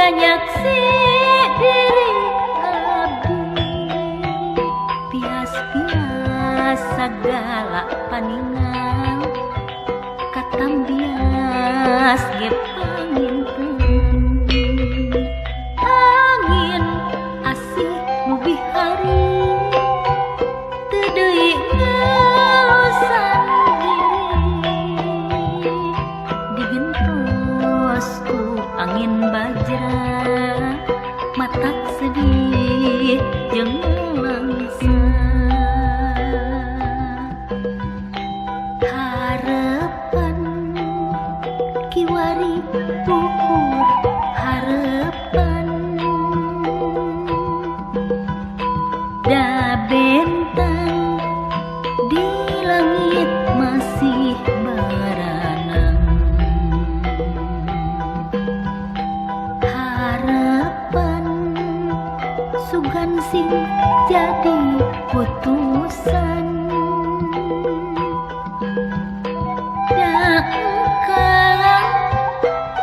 Jiga nyaksi diri abdi pias-pias sagala paningal katambias ge panginten angin asih nu bihari teu deui ngelusan diri digentos ku angin bajra matak sedih jeung langsa harapan kiwari ukur harapan da bentang di langit masih berenang harapan sugan sing jadi putusan da engkang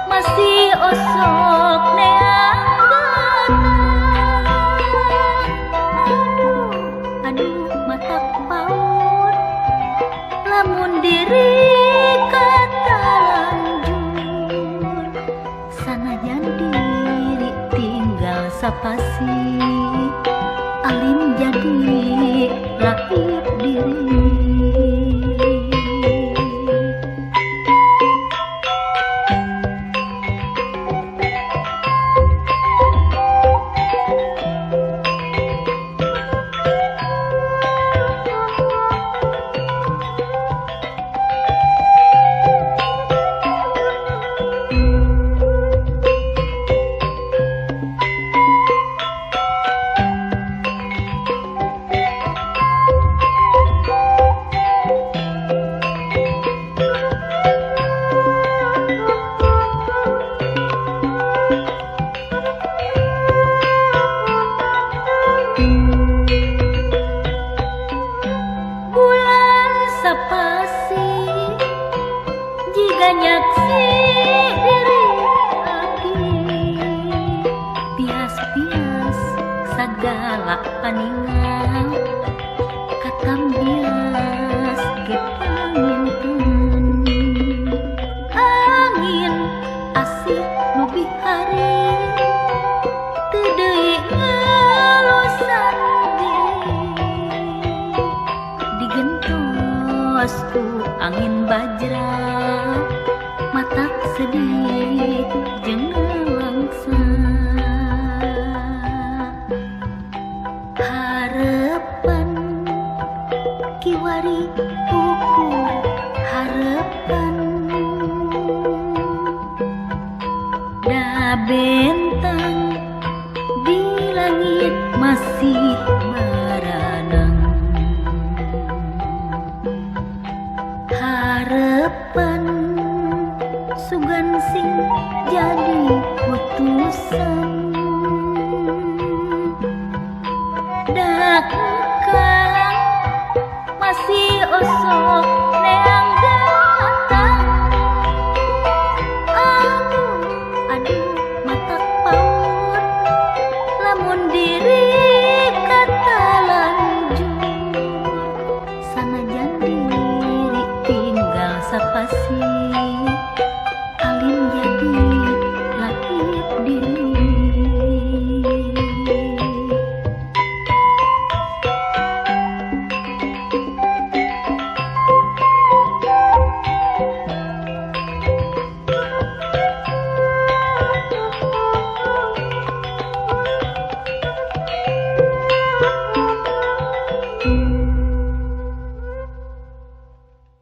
masih osok neang datang aduh aduh matak paur lamun diri kata lanjur sanajan diri tinggal sapasi alim jadi lahir diri. Bulan sapasi jiga nyaksi diri abdi pias-pias sagala paningal katambias ge panginten angin asih nu bihari teu deui ngelusan diri digentos ku angin bajra matak sedih jeung langsa harapan kiwari ukur harapan da bentang di langit masih berenang harapan sugan sing jadi putusan.